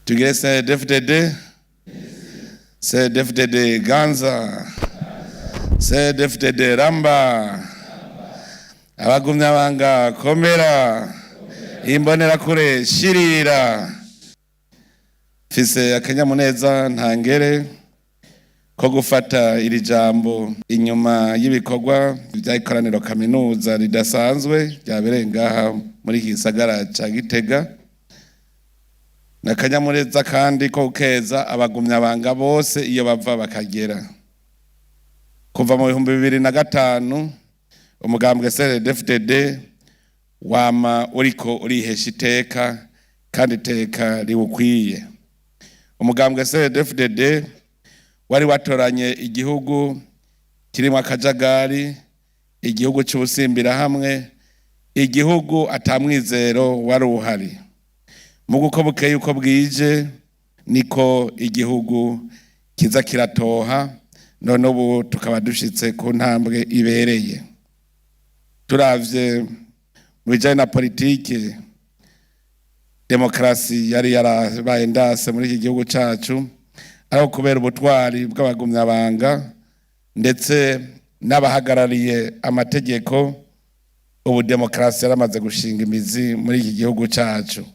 Tugire CNDD-FDD, CNDD-FDD ganza, CNDD-FDD ramba, abagumyabanga komera, imbonerakure shirira. Mfise akanyamuneza ntangere ko gufata iri jambo inyuma y'ibikorwa by'ikoraniro kaminuza ridasanzwe ryabereye ngaha muri iki gisagara ca Gitega. N'akanyamuneza kandi ko gukeza abagumyabanga bose iyo bava bakagera. Kuva mu 2005 umugambwe CNDD-FDD wama uriko urihesha iteka kandi iteka riwukwiye. Umugambwe CNDD-FDD wari watoranye igihugu kirimo akajagari, igihugu c'ubusimbirahamwe, igihugu atamwizero wari uhari. Mu uko bukeye uko bwije niko igihugu kiza kiratoha, none ubu tukaba dushitse ku ntambwe ibereye. Turavye mu bijanye na politike, demokarasi yari yarabaye ndase muri iki gihugu cacu, ariko kubera ubutwari bw'abagumyabanga ndetse n'abahagarariye amategeko, ubu demokarasi yaramaze gushinga imizi muri iki gihugu cacu.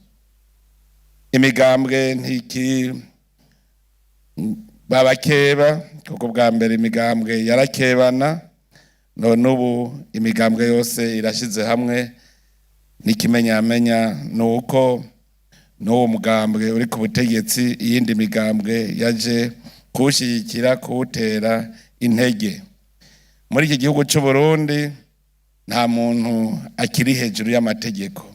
Imigambwe ntikiri babakeba, kuko bwa mbere imigambwe yarakebana, none ubu imigambwe yose irashize hamwe. N'ikimenyamenya ni uko n'uwo mugambwe uri ku butegetsi iyindi migambwe yaje kuwushyigikira, kuwutera intege. Muri iki gihugu cy'u Burundi nta muntu akiri hejuru y'amategeko.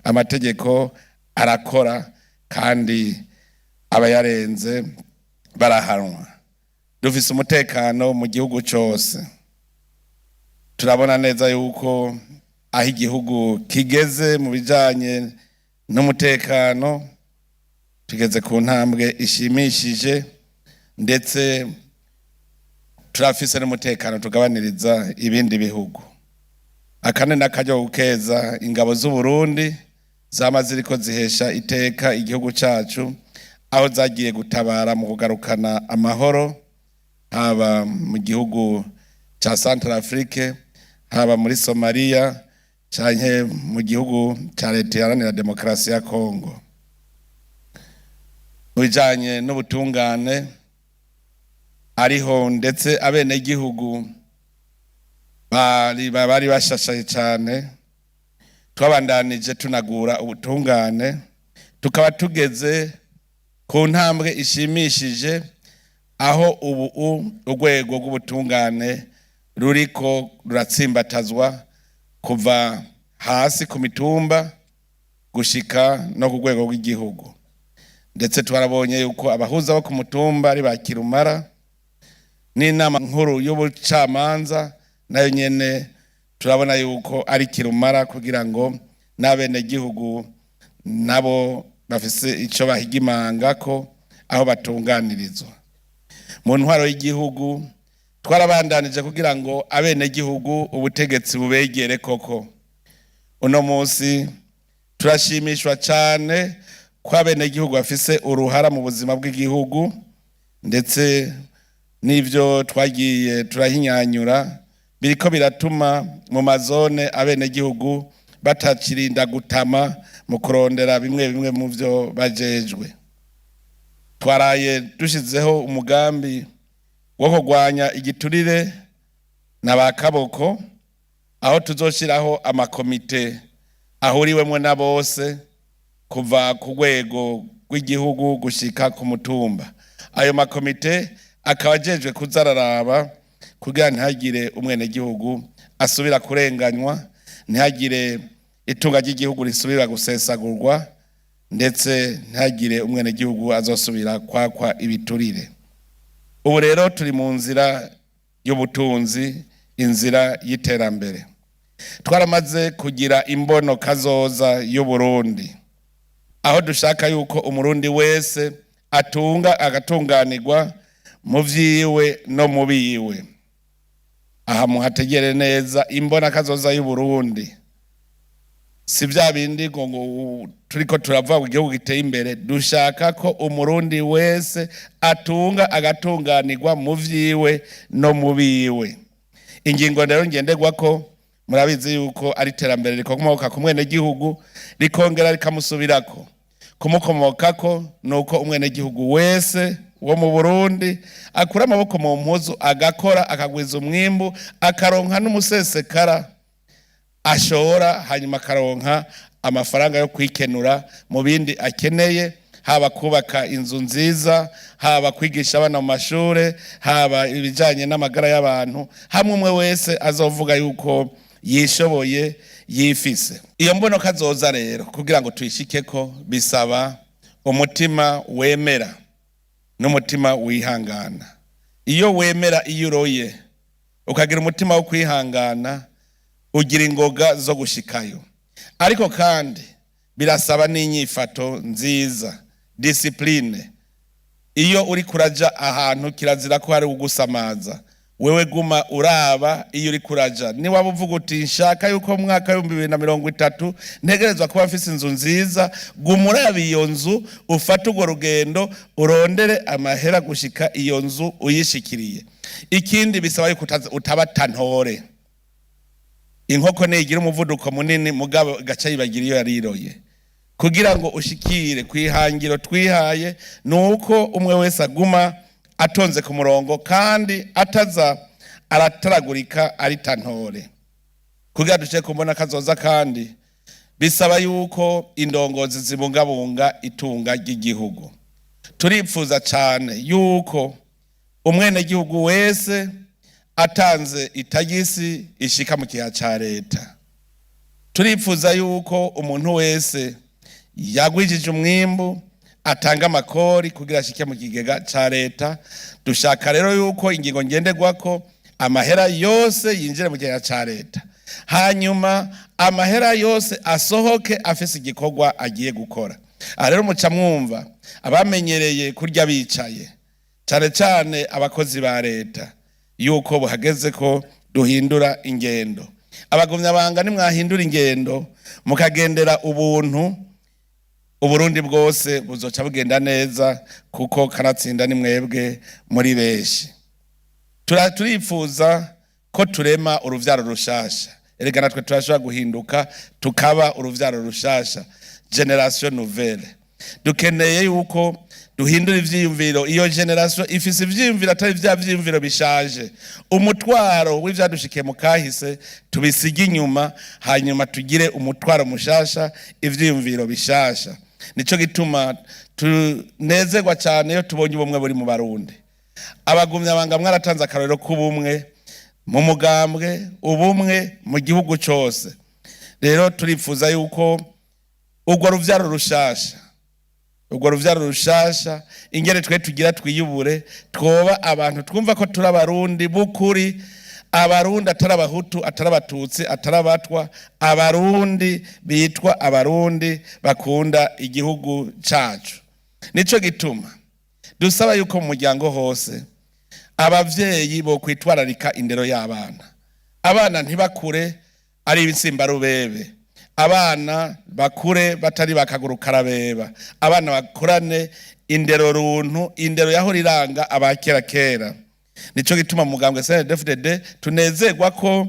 Amategeko arakora kandi abayarenze barahanwa. Dufise umutekano mu gihugu cyose. Turabona neza yuko aho igihugu kigeze mu bijanye n'umutekano, tugeze ku ntambwe ishimishije, ndetse turafise n'umutekano tugabaniriza ibindi bihugu. Akane n'akaryo gukeza ingabo z'u Burundi zama ziriko zihesha iteka igihugu cacu, aho zagiye gutabara mu kugarukana amahoro, haba mu gihugu ca Centrafrique, haba muri Somalia canke mu gihugu ca Leta Iharanira Demokarasi ya Kongo. Mu bijanye n'ubutungane, ariho ndetse abenegihugu bari bashashaye cane, twabandanije tunagura ubutungane, tukaba tugeze ku ntambwe ishimishije, aho ubu urwego rw'ubutungane ruriko ruratsimbatazwa kuva hasi ku mitumba gushika no ku rwego rw'igihugu. Ndetse twarabonye yuko abahuza bo ku mutumba ari ba kirumara, n'inama nkuru y'ubucamanza nayo nyene turabona yuko ari kirumara, kugira ngo n'abenegihugu nabo bafise ico bahigimanga ko aho batunganirizwa. Mu ntwaro y'igihugu twarabandanije kugira ngo abenegihugu ubutegetsi bubegere koko. Uno munsi turashimishwa cane ko abenegihugu bafise uruhara mu buzima bw'igihugu, ndetse n'ivyo twagiye turahinyanyura biriko biratuma mu mazone abenegihugu batakirinda gutama mu kurondera bimwe bimwe mu vyo bajejwe. Twaraye dushizeho umugambi wo kurwanya igiturire na ba kaboko, aho tuzoshiraho amakomite ahuriwemwo na bose kuva ku rwego rw'igihugu gushika ku mutumba. Ayo makomite akaba ajejwe kuza araraba kugira ntihagire umwenegihugu asubira kurenganywa, ntihagire itunga ry'igihugu risubira gusesagurwa, ndetse ntihagire umwenegihugu azosubira kwakwa ibiturire. Ubu rero turi mu nzira y'ubutunzi, inzira y'iterambere. Twaramaze kugira imbono kazoza y'Uburundi, aho dushaka yuko Umurundi wese atunga agatunganirwa mu vyiwe no mu biwe. Aha muhategere neza, imbona kazoza y'Uburundi. Si bya bindi ngo turiko turavuga ngo igihugu giteye imbere. Dushaka ko Umurundi wese atunga, agatunganirwa mu vyiwe no mu biwe. Ingingo rero ngenderwa ko, murabizi yuko ari iterambere rikomoka ku mwenegihugu, rikongera rikamusubirako. Kumukomokako ni uko umwenegihugu wese wo mu Burundi akura amaboko mu mpuzu, agakora, akagwiza umwimbu, akaronka n'umusesekara ashora, hanyuma akaronka amafaranga yo kwikenura mu bindi akeneye, haba kubaka inzu nziza, haba kwigisha abana mu mashure, haba ibijyanye n'amagara y'abantu, hamwe umwe wese azovuga yuko yishoboye, yifise. Iyo mbono kazoza rero, kugira ngo tuyishike ko, bisaba umutima wemera n'umutima wihangana. Iyo wemera iyo uroye, ukagira umutima wo kwihangana, ugira ingoga zo gushikayo. Ariko kandi birasaba n'inyifato nziza, discipline. Iyo uri kuraja ahantu, kirazira ko hari ugusamaza. Wewe guma uraba iyo uri kuraja. Niwaba uvuga uti: "Nshaka yuko mu mwaka w'2030 ntegerezwa kuba mfise inzu nziza", guma uraba iyo nzu, ufate urwo rugendo, urondere amahera gushika iyo nzu uyishikiriye. Ikindi, bisaba yuko utaba tantore. Inkoko ntigira umuvuduko munini, mugabo gaca yibagira iyo yariroye. Kugira ngo ushikire kwihangiro twihaye, ni uko umwe wese aguma atonze ku murongo kandi ataza arataragurika ari tantore. Kugira duce kumbona kazoza kandi, bisaba yuko indongozi zibungabunga itunga ry'igihugu. Turipfuza cyane yuko umwenegihugu wese atanze itagisi ishika mu kiha ca leta. Turipfuza yuko umuntu wese yagwijije umwimbu atanga amakori kugira ashike mu kigega ca leta. Dushaka rero yuko ingingo ngenderwako, amahera yose yinjire mu kigega ca leta, hanyuma amahera yose asohoke afise igikorwa agiye gukora. Aha rero muca mwumva abamenyereye kurya bicaye, cyane cyane abakozi ba leta, yuko buhageze ko duhindura ingendo. Abagumyabanga, nimwahindura ingendo mukagendera ubuntu, Uburundi bwose buzoca bugenda neza, kuko kanatsinda ni mwebwe muri benshi. Turifuza ko turema uruvyaro rushasha. Erega natwe turashobora guhinduka tukaba uruvyaro rushasha, génération nouvelle. Dukeneye yuko duhindura ivyiyumviro. Iyo génération ifise ivyiyumviro atari vya vyiyumviro bishaje. Umutwaro w'ivyadushikiye mu kahise tubisige inyuma, hanyuma tugire umutwaro mushasha, ivyiyumviro bishasha. Nico gituma tunezerwa cyane iyo tubonye ubumwe buri mu Barundi. Abagumyabanga, mwaratanze akarorero k'ubumwe mu mugambwe, ubumwe mu gihugu cyose. Rero turifuza yuko urwo ruvyaro rushasha, ingene twe tugira twiyubure, twoba abantu twumva ko turi Abarundi b'ukuri, Abarundi atari Abahutu, atari Abatutsi, atari Abatwa, Abarundi bitwa Abarundi bakunda igihugu cacu. Nico gituma dusaba yuko mu muryango hose abavyeyi bo kwitwararika indero y'abana. Abana ntibakure ari ibisimbarubebe, abana bakure batari bakaguru karabeba, abana bakurane indero runtu, indero yahora iranga abakera kera. Nico gituma mu mugambwe CNDD-FDD tunezerwa ko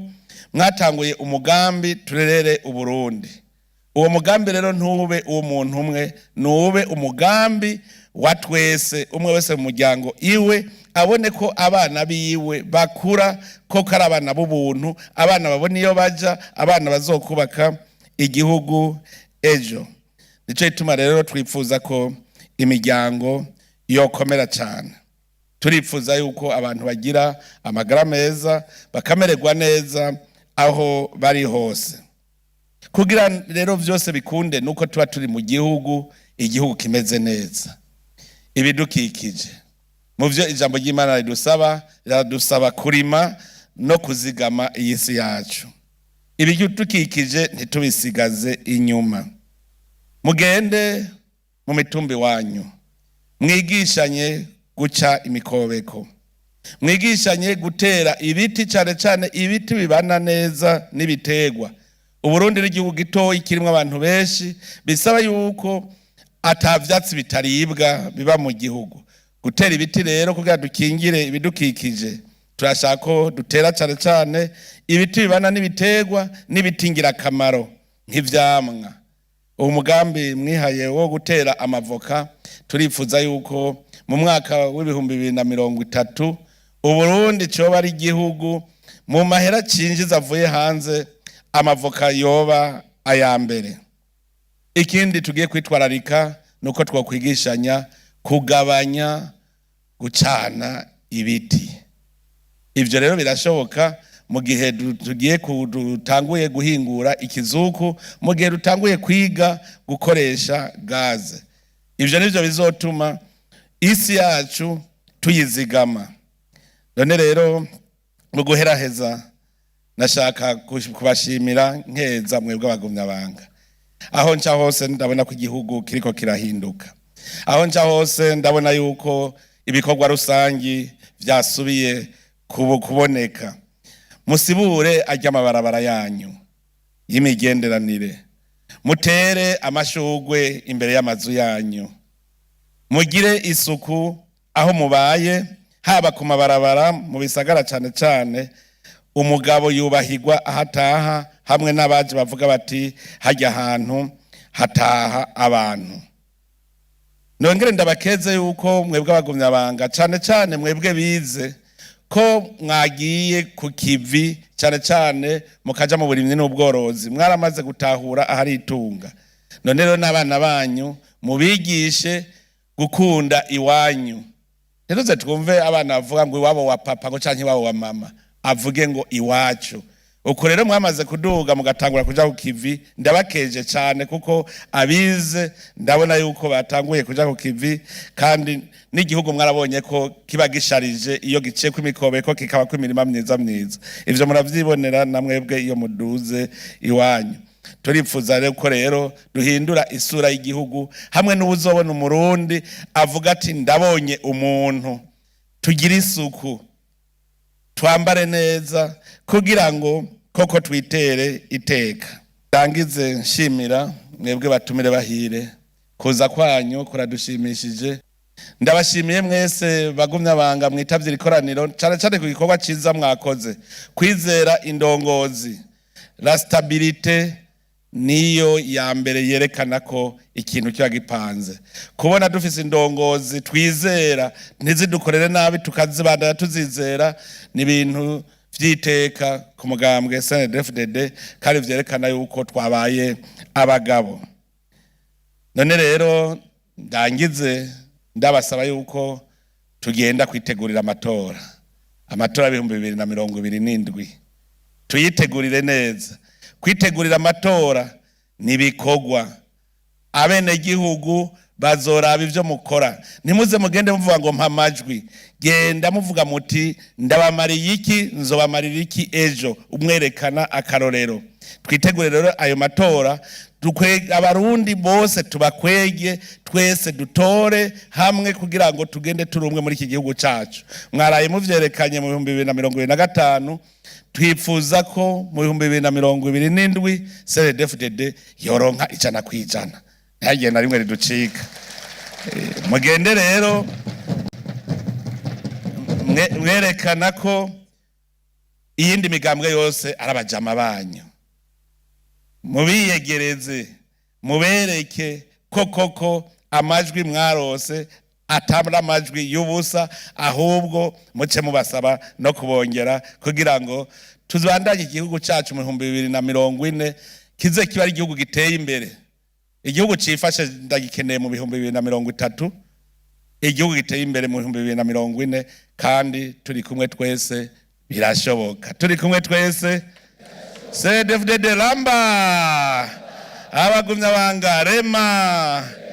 mwatanguye umugambi "Turerere Uburundi". Uwo mugambi rero ntube uw'umuntu umwe, nube umugambi wa twese. Umwe wese mu muryango iwe abone ko abana biwe bakura ko ari abana b'ubuntu, abana babona iyo baja, abana bazokubaka igihugu ejo. Nico gituma rero twifuza ko imiryango yokomera cyane. Turifuza yuko abantu bagira amagara meza, bakamererwa neza aho bari hose. Kugira rero vyose bikunde, nuko tuba turi mu gihugu, igihugu kimeze neza. Ibidukikije, mu byo ijambo ry'Imana ridusaba, riradusaba kurima no kuzigama iyi si yacu. Ibidukikije ntitubisigaze inyuma. Mugende mu mitumba iwanyu, mwigishanye guca imikobeko, mwigishanye gutera ibiti, cyane cyane ibiti bibana neza n'ibiterwa. Uburundi ni igihugu gitoyi kirimwo abantu benshi, bisaba yuko ata vyatsi bitaribwa biba mu gihugu. Gutera ibiti rero kugira dukingire ibidukikije, turashaka ko dutera cane cane ibiti bibana n'ibiterwa n'ibiti ngirakamaro nk'ivyamwa. Uwo mugambi mwihaye wo gutera amavoka, turifuza yuko mu mwaka w'2030 Uburundi coba ari igihugu mu mahera cinjiza avuye hanze amavoka yoba aya mbere. Ikindi tugiye kwitwararika ni uko twokwigishanya kugabanya gucana ibiti. Ivyo rero birashoboka mu gihe tugiye dutanguye guhingura ikizuku, mu gihe dutanguye kwiga gukoresha gaze. Ivyo nivyo bizotuma isi yacu tuyizigama. None rero mu guheraheza, nashaka kubashimira nkeza mwebwe abagumyabanga. Aho nca hose ndabona ko igihugu kiriko kirahinduka. Aho nca hose ndabona yuko ibikorwa rusangi vyasubiye kuboneka. Musibure arya amabarabara yanyu y'imigenderanire, mutere amashugwe imbere y'amazu yanyu, mugire isuku aho mubaye, haba ku mabarabara mu bisagara cane cane. Umugabo yubahirwa aho ataha, hamwe n'abaje bavuga bati hajya ahantu hataha abantu. Nongere ndabakeze yuko mwebwe abagumyabanga, cane cane mwebwe bize, ko mwagiye ku kivi, cane cane mukaja mu burimyi n'ubworozi, mwaramaze gutahura ahari itunga. None rero n'abana banyu mubigishe gukunda iwanyu. Ntituze twumve abana bavuga ngo iwabo wa papa ngo canke iwabo wa mama, avuge ngo iwacu. Uko rero mwamaze kuduga mugatangura kuja ku kivi, ndabakeje cane, kuko abize ndabona yuko batanguye kuja ku kivi, kandi n'igihugu mwarabonye ko kiba gisharije iyo giciyeko imikobeko, kikaba imirima myiza myiza. Ivyo muravyibonera na mwebwe iyo muduze iwanyu. Turipfuza rero ko rero duhindura isura y'igihugu, hamwe n'uwuzobona Umurundi avuga ati ndabonye umuntu. Tugire isuku, twambare neza, kugira ngo koko twitere iteka. Ndangize nshimira mwebwe batumire bahire, kuza kwanyu kuradushimishije. Ndabashimiye mwese bagumyabanga mwitavye ikoraniro, cane cane ku gikorwa ciza mwakoze, kwizera indongozi. La stabilité niyo ya mbere yerekana ko ikintu kiba gipanze. Kubona dufise indongozi twizera, ntizidukorere nabi, tukazibandana tuzizera, ni ibintu vy'iteka ku mugambwe CNDD-FDD, kandi vyerekana yuko twabaye abagabo. None rero ndangize ndabasaba yuko tugenda kwitegurira amatora, amatora y'2027, tuyitegurire neza. Kwitegurira amatora ni ibikorwa. Abenegihugu bazoraba ivyo mukora. Ntimuze mugende muvuga ngo mpa amajwi, genda muvuga muti ndabamariye iki, nzobamarira iki ejo, umwerekana akarorero. Twitegure rero ayo matora, Abarundi bose tubakwege, twese dutore hamwe kugira ngo tugende turi umwe muri iki gihugu cacu. Mwaraye muvyerekanye mu 2025. Twifuza ko mu 2027 CNDD-FDD yoronka 100%, ntihagire na rimwe riducika. Mugende rero mwerekana ko iyindi migambwe yose ari abajama banyu. Mubiyegereze, mubereke ko koko amajwi mwarose atari amajwi y'ubusa, ahubwo muce mubasaba no kubongera kugira ngo tuzibandanye igihugu cacu mu 2040 kize kiba ari igihugu giteye imbere. Igihugu cifashe ndagikeneye mu 2030, igihugu giteye imbere mu 2040. Kandi turi kumwe twese birashoboka. Turi kumwe twese. CNDD-FDD ramba! Abagumyabanga rema!